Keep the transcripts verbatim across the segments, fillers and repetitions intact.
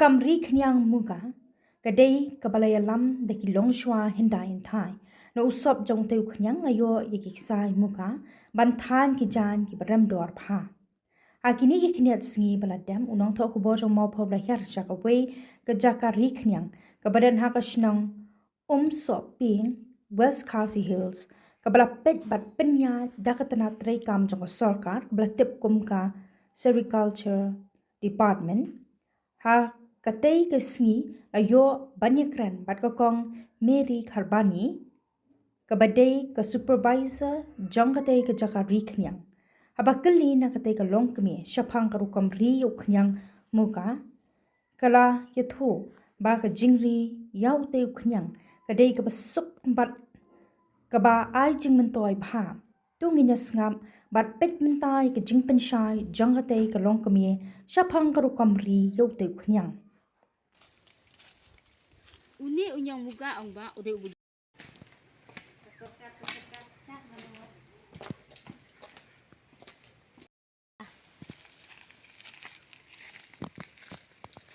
kam ri khñiang Muga ka dei kaba la ïalam da ki longshuwa hyndai hynthai. Na u sop jong utei u khñiang la ïoh ïa ki ksai Muga ban thaiñ ki jaiñ kiba rem dor bha. Ha kine ki khyndiat sngi ba la dep, u nongthoh khubor jong Mawphaw la hiar sha kawei ka jaka ri khñiang kaba don ha ka shnong Umsoping, West Khasi Hills, kaba la peit bad pynïaid da ka tnat treikam jong ka sorkar kaba la tip kum ka Sericulture Department. Ha katei ka sngi la ïoh ban ïakren bad ka Kong Mary Kharbani, kaba dei ka supervisor jong katei ka jaka ri khñiang. Haba kylli na katei ka longkmie shaphang ka rukom ri ïa u khñiang Muga, ka la ïathuh ba ka jingri ïa utei u khñiang ka dei kaba suk bad kaba ai jingmyntoi bha. To ngin ïa sngap bad peit mynta ïa ka jingpynshai jong katei ka longkmie shaphang ka rukom ri ïa utei u khñiang. Une u ñiang Muga ong ba u dei u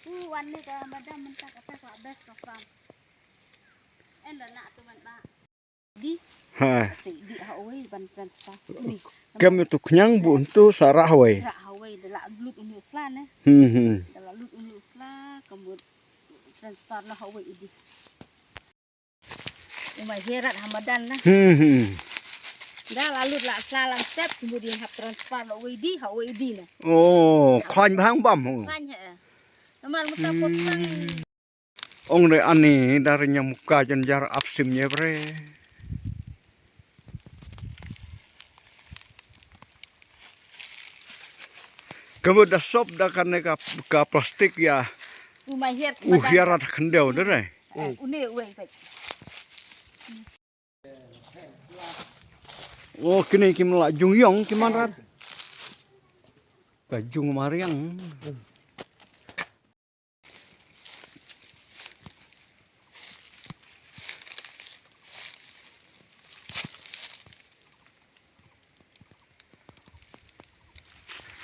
U wan ne ka madam mynta kata ka best ka farm. En la na tu man ba. Di. Ha. Kasi di ha wei ban transfer. Ni. Kem tu khñiang bu tu sa rah wei. Rah wei da la lut uni usla ne. Hmm hmm. Da la lut uni usla kemut transfer la ha wei di. Umai herat hamadan na. Hmm hmm. Da la lut la sla lang step kemudian hap transfer la wei di ha wei di na. Oh, khan bhang bam. Khan he. Namar muta potang. Ong re ani dari ñiang Muka jan jar ap sim ñe bre. Kemut da sop da kane ka, ka plastik ïa. U ma hiar. U hiar at khyndew de re. Une uwei pai. Oh, kine ki mala jung yong ki man rat. Ka jung mariang.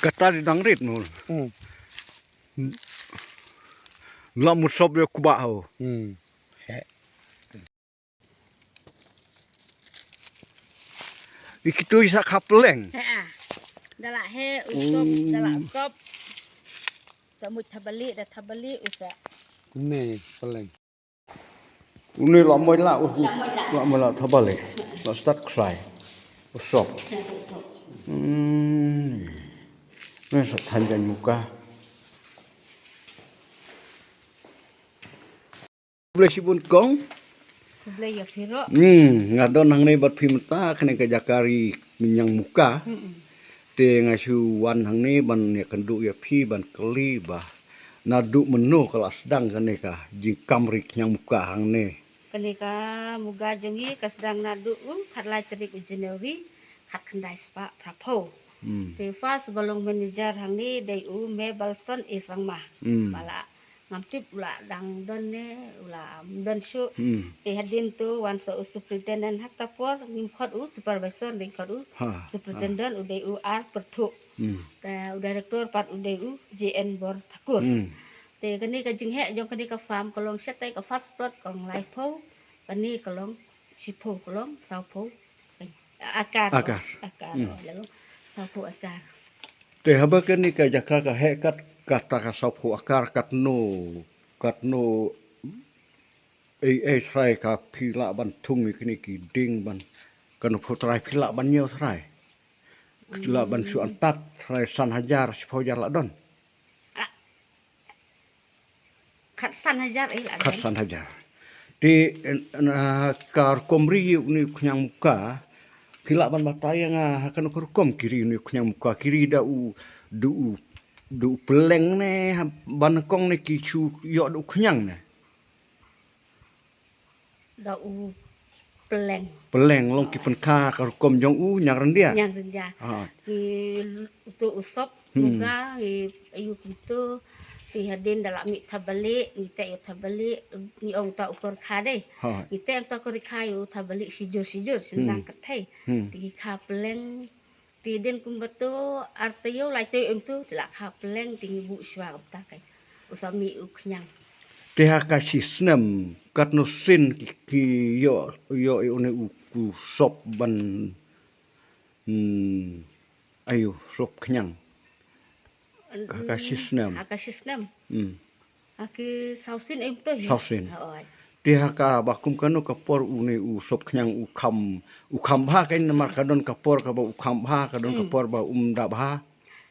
Kata di dang rit mul. Hmm. La mu sop ya kuba ho. Hmm. Ikitu isa kapleng. He ah. Dala he usop, dala sop. Samut thabali da thabali usa. Ne peleng. Une la moi la u. La moi la thabale. La start cry. Usop. Hmm. Ne sa than jan muka. Khublei shibun kong. Khublei ya phiro. Hmm, nga don hangne bad phi mynta kane ka jaka ri ñiang muka. Hmm. Te nga shu wan hangne ban ïakynduh ïa phi ban kylli ba naduh mynno ka la sdang kane ka jingkam ri khñiang muka hangne. Kane ka muga jong ngi ka sdang naduh u khatlai tarik u January khatkhyndai spah phraphew. Hmm. Te first ba long manager hangne dei u Mabelson A Sangma. Hmm. Ba la ngam tip u la dang don ne u la don shuh. Hmm. Te hadien to wan sa u superintendent ha kata por ngim khot u supervisor, ngim khot u superintendent, u dei u R Pyrthuh. Hmm. Te u director pat u dei u J N Borthakur. Hmm. Te kane ka jingheh jong kane ka farm ka long shatai ka first plot ka long laiphew, kane ka long shiphew, ka long sawphew. Akar. Akar. Akar. Hmm. Oh, la long sawphew akar. Te haba kane ka jaka ka heh kat kata ka sawphew akar katno, katno ei ei trai ka phi lah ban thung ïa kine ki ding ban, katno phew trai phi lah ban ñiew trai. Phi lah ban shu antat trai san hajar, shiphew hajar lah don. Khatsan hajar eh la. Khatsan hajar. Te, eh, na ka rukom ri une u khñiang muka, phi lah ban batai ïa nga ha kano ka rukom ki ri une u khñiang muka, ki ri da u, da u, da u pleng ne, ha, ba nyngkong ne ki shu ïoh da u khñiang ne. Da u pleng. Pleng long ki pynkha ka rukom jong u ñiang ryndia. Ñiang ryndia. Ha. Ki uto u sop, hmm, muga, ki ayu ki to, ki hadien da la mih thabali, ngi teh ïa u thabali, ngi ong ta u kor kha dei. Ha. Ngi teh ong ta u kor kha ïa u thabali shijur shijur, hmm, sendang kathei. Hmm. Te ki kha pleng, te dien kumba to, ar taïew lai taïew em to, te la kha pleng, te ngi buh shuwa kumta kai. U sa mih u khñiang. Te ha ka shi snem katno sien ki, ki ïoh, ïoh ïa une u, u sop ban, hmm, ayu, sop khñiang. Ha ka shi snem. Ha ka shi snem. Hmm. Ha ki saw sien em to hi. Saw sien. Hooid. Te ha kaba kum kano ka por une u sop khñiang u kham, u kham bha kein namar ka don ka por kaba u kham bha, ka don ka por ba um da bha.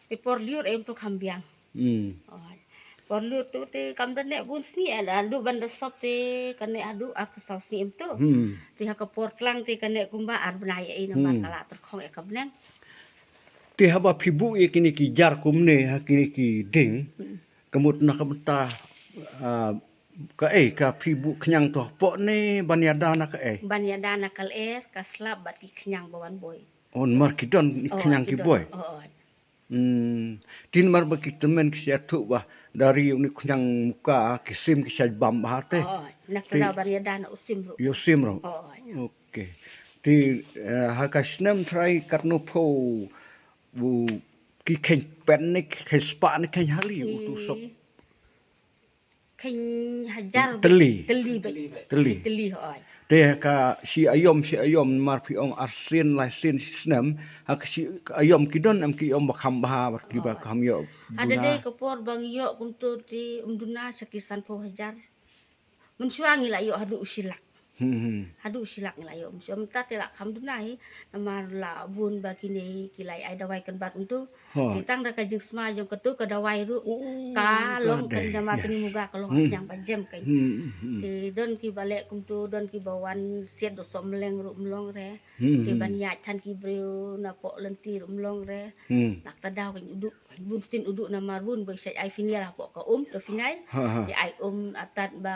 Te por lyiur em to kham biang. Hmm. Hooid. Por lyiur to te kam da neh bun sngi, eh, haduh ban da sop te ka neh haduh ar phew saw sngi em to. Hmm. Te ha ka por tlang te ka neh kumba ar bnai ei namar ka la tyrkhong ïa ka bneng. Te haba phi buh ïa kine ki jar kumne ha kine ki dieng. Hmm. Ka mut na ka bynta, ah, kaei ka phi buh khñiang to hapoh ne ban ïada na kaei? Ban ïada na ka lyer, ka slap bad ki khñiang ba wan boi. Oh, namar ki don khñiang ki boi. Oh, oh. Hmm. Te namar ba ki tymmen ki sa ïathuh ba da ri une u khñiang muka ki sim ki sa bam bha te. Oh, na ka daw ban ïada na u sim ruh. Ïa u sim ruh. Oh, oh. Okay. Te, eh, ha ka snem trai katno phew u ki kheiñ pet ne, ki kheiñ spah ne, ki kheiñ hali u tu sop. Kheiñ hajar tylli. Tylli beit. Tylli. Tylli, hooid. Te ha ka shi aïom, shi aïom namar phi ong ar sien, lai sien, shi snem, ha ka shi aïom ki don em ki aïom ba kham bha bad kiba kham ïoh. Hooid. Hada dei ka por ba ngi ïoh kumto te ym duna sha ki sanphew hajar. Mynshuwa ngi la ïoh haduh u shi lak. Hmm, hmm. Haduh u shi lak ngi la ïoh. Mynshuwa mynta te la kham duna hi. Namar la bun ba kine ki la ai dawai kynbat kumto. Hooid. Te tang da ka jingsma jong katu ka dawai ruh. Oh, ka long ka dei, namar kane muga ka long khñiang ba jem kein. Hmm, hmm. Te don kiba leh kumto, don kiba wan siat da u sop mylleng ruh ym long re. Hmm, hmm. Te ban ïaid than ki briew napoh lynti ruh ym long re. Hmm. Na kata daw kein u duh. Bun sien u duh namar bun ba i sa ai phenyl hapoh ka um, to phenyl. Ha, ha. Te ai um atat ba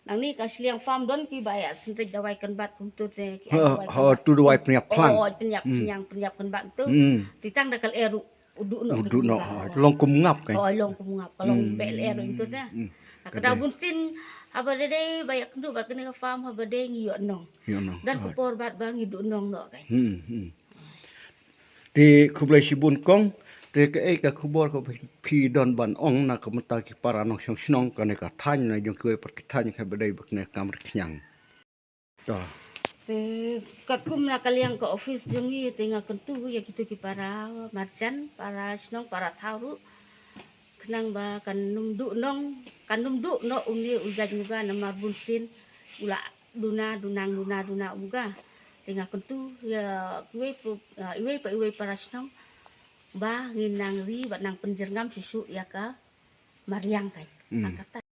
nangne ka Shilliang Farm don kiba ïa synreit dawai kynbat kumto te ki ai dawai kynbat. Ha, tu dawai pynïap phlang. Oh, pynïap, hmm, pynïap, pynïap kynbat tu. Hmm. Te tang da ka lyer ruh u duh noh. U duh noh. Ha, long kum ngap kein. Oh, long kum ngap. Ka long beh lyer ruh kumto te. Hmm. Ka daw bun sien haba dei dei ba ïakynduh bad kane ka farm haba dei ngi ïoh nong. Ïoh nong. Don ka por bad ba ngi duh nong noh kein. Hmm, hmm. Te khublei shibun kong, te kaei ka khubor kaba phi don ban ong na ka bynta ki para nongshong shnong kane ka thaiñ na jong kiwei pat ki thaiñ kaba dei ba kane ka kam ri khñiang. To. Te katkum na ka liang ka office jong ngi te nga kyntu ïa kito ki para marjan, para shnong, para thaw ruh. Khnang ba kan ym duh nong, kan ym duh noh une u jait muga namar bun sien u la duna, duna, duna, duna u muga. Te nga kyntu ïa kiwei pa, ah, iwei pa iwei para shnong ba ngin nang ri bad nang pynjyrngam shuh shuh ïa ka mariang kein. Hmm. Tang kata.